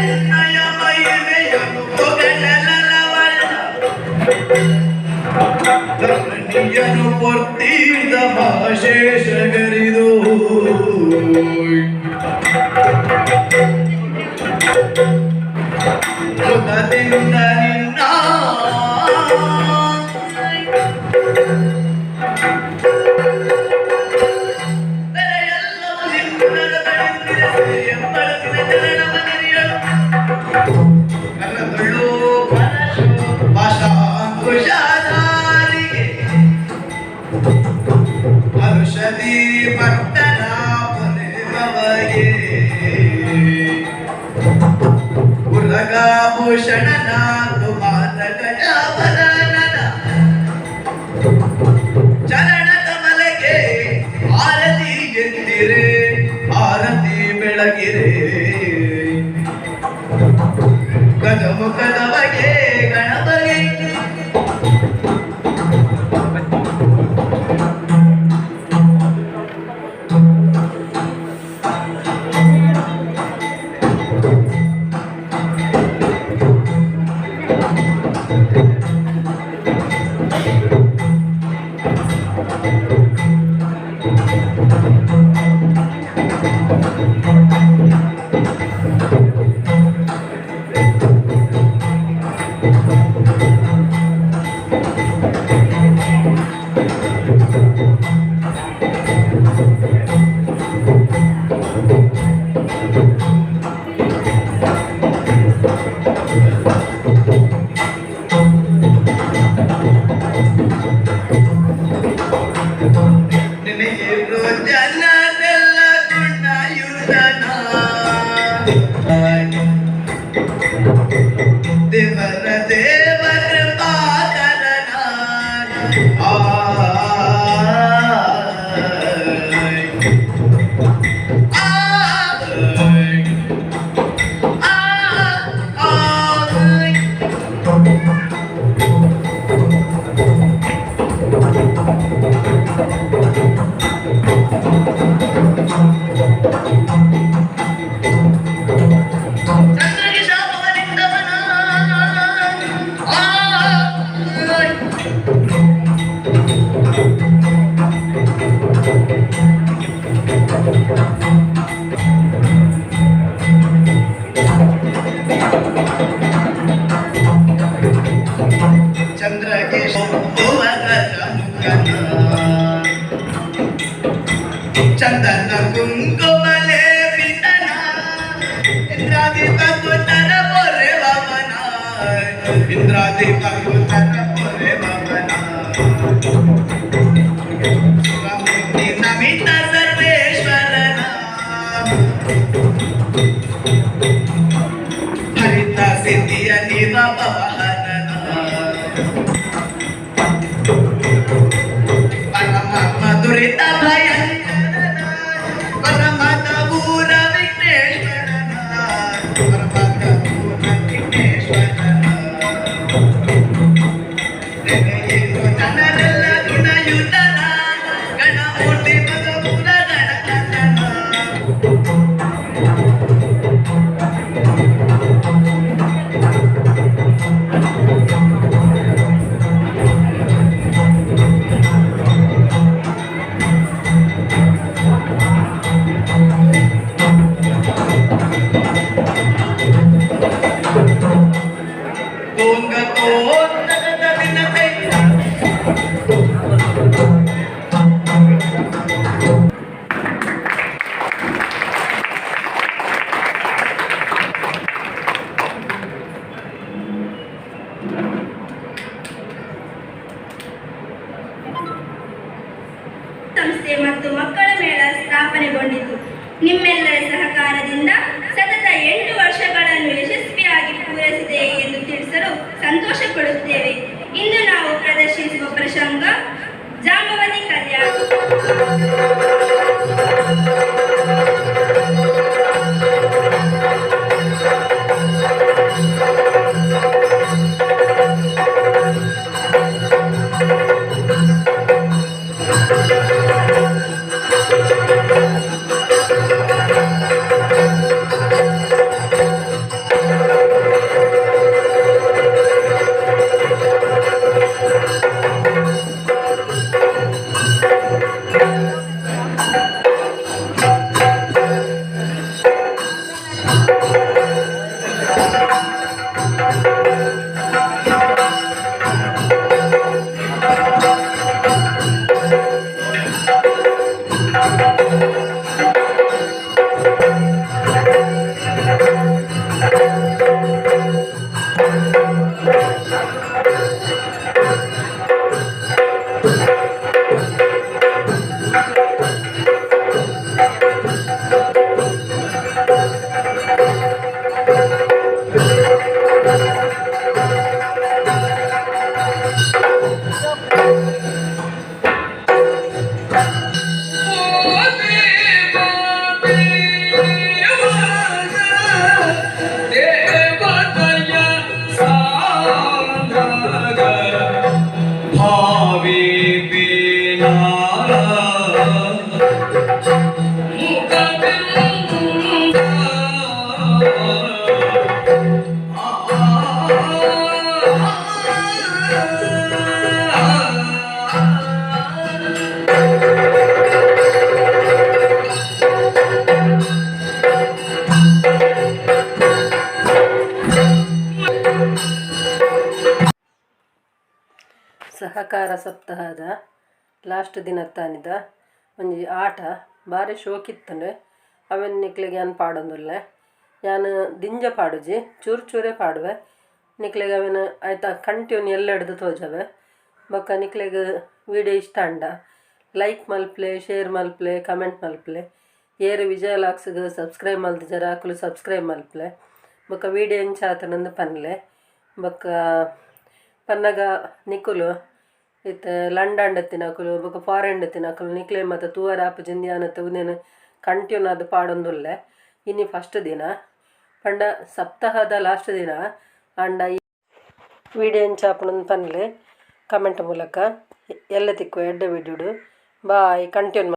ನಿನ್ನಯ ಮಹಿಮೆಯನು ಹೊಗಳಲವಲ್ಲ. ಧರಣಿಯನು ಪೊರ್ತೀರ್ದ ಮಹಾಶೇಷಗರಿದು. ಮುದದಿಂದ ನಿನ್ನ ಬೆಲೆಯೆಲ್ಲವೂ ನಿನ್ನದ ಬಳಿಂದಿರಸೆ ಎಂಬಳಸಿನ ಚರಣವನರಿಯಳು. ಕರದೊಳು ಪರಶು ಪಾಶಾಂಕುಶಧಾರಿಗೆ ಹರುಷದಿ ಪಟ್ಟಣ ಪೊರೆವಗೆ. ಉರಗಾಭೂಷಣನ ಕುಮಾರ ಗಜವದನನ ಚರಣ ಕಮಲಕ್ಕೆ ಆರತಿ ಎತ್ತಿರೆ, ಆರತಿ ಬೆಳಗಿರೆ. ಗಜಮುಖದವಗೆ ಗಣಪಗೆ. ನಿನಗೆ ಜನರೆಲ್ಲ ಗುಣಯುಧನ. ದೇವರ ದೇವ ಕೃಪಾಕರನ. ಆ ಆ ಆ ಆ. ಚಂದ್ರಗೆ ಶಾಪವನಿತ್ತವನ. ಆ. ಚಂದ್ರಗೆ ಗಜಮುಖನ ಚಂದನ ಕುಂಕುಮಲೇಪಿತನ ಇಂದ್ರಾದಿ ಭಗವತರ ಪೊರೆವನ, ಇಂದ್ರಾದಿ ಭಗವತರ ಪೊರೆವನ. ಸುರಮುನಿ ನಮಿತ ಸರ್ವೇಶ್ವರನ ಹರಿತ ಸಿದ್ಧಿಯ ನಿವ ಪವಹರನ. ಪರಮಾತ್ಮ ದುರಿತ ಭಯಂಕರನ ಪರಮಾತ್ಮ ಊರ ವಿಘ್ನೇಶ್ವರನ, ಪರಮಾತ್ಮ ಊರ ವಿಘ್ನೇಶ್ವರನ. ನೆನೆಯಿರು ಜನರೆಲ್ಲ ಗುಣಯುತನ ಗಣಮೂರ್ತಿ ಮಗಪುರ ಗಣಕನ. ತೋಂಗ ತೋಂಗದ ದಿನತೆ. ಸಂಸ್ಥೆ ಮತ್ತು ಮಕ್ಕಳ ಮೇಳ ಸ್ಥಾಪನೆಗೊಂಡಿತು. ನಿಮ್ಮೆಲ್ಲರ ಸಹಕಾರದಿಂದ ಸತತ 8 ವರ್ಷಗಳನ್ನು ಯಶಸ್ವಿಯಾಗಿ ಪೂರೈಸಿದೆ ಎಂದು ತಿಳಿಸಲು ಸಂತೋಷ ಪಡುತ್ತೇವೆ. ಸಹಕಾರ ಸಪ್ತಾಹದ ಲಾಸ್ಟ್ ದಿನತ್ತಾನಿದ ಒಂಜಿ ಆಟ ಬಾರಿ ಶೋಕಿತ್ತುಂಡು. ಅವೆನ್ ನಿಕ್ಲೆಗ್ ಯಾನ್ ಪಾಡೊಂದುಲ್ಲೆ. ಯಾನ್ ದಿಂಜ ಪಾಡುಜಿ, ಚೂರು ಚೂರೇ ಪಾಡುವೆ. ನಿಕ್ಲೆಗ್ ಅವೆನ್ ಐತ ಕಂಟಿನ್ಯೂ ಎಲ್ಲೆಡ್ದ್ ತೋಜವೆ. ಬೊಕ್ಕ ನಿಕ್ಲೆಗ್ ವಿಡಿಯೋ ಇಷ್ಟ ಆಂಡ ಲೈಕ್ ಮಲ್ಪುಲೆ, ಶೇರ್ ಮಲ್ಪುಲೆ, ಕಮೆಂಟ್ ಮಲ್ಪುಲೆ. ಏರ್ ವಿಜಯ ವ್ಲಾಗ್ಸ್ಗ್ ಸಬ್ಸ್ಕ್ರೈಬ್ ಮಲ್ತಿಜರ ಅಕುಲು ಸಬ್ಸ್ಕ್ರೈಬ್ ಮಲ್ಪುಲೆ. ಬೊಕ್ಕ ವಿಡಿಯೋ ಎಂಚ ಆತುಂಡು ಪನ್ಲೆ. ಬೊಕ್ಕ ಪನ್ನಗ ನಿಕುಲು ಇತ್ತೆ ಲಂಡನ್ ಇತ್ತಿನಕುಲು ಬೊಕ್ಕ ಫಾರಿನ್ ಇತ್ತಿನಕುಲು ನಿಕ್ಲೆ ಮಾತ ತೂವರೆ ಆಪುಜಿಂದ್ ಯಾನ್ ಉಂದೆನ್ ಕಂಟಿನ್ಯೂ ಆದ್ ಪಾಡೊಂದುಲ್ಲೆ. ಇನಿ ಫಸ್ಟ್ ದಿನ ಪಂಡ ಸಪ್ತಾಹದ ಲಾಸ್ಟ್ ದಿನ. ಆಂಡ ಈ ವಿಡಿಯೋ ಎಂಚ ಆಪುಂಡು ಪನ್ಲೆ ಕಮೆಂಟ್ ಮೂಲಕ. ಎಲ್ಲ ತಿಕ್ಕುವ ಎಡ್ಡೆ ವಿಡಿಯೋಡು. ಬಾಯ್. ಕಂಟಿನ್ಯೂ.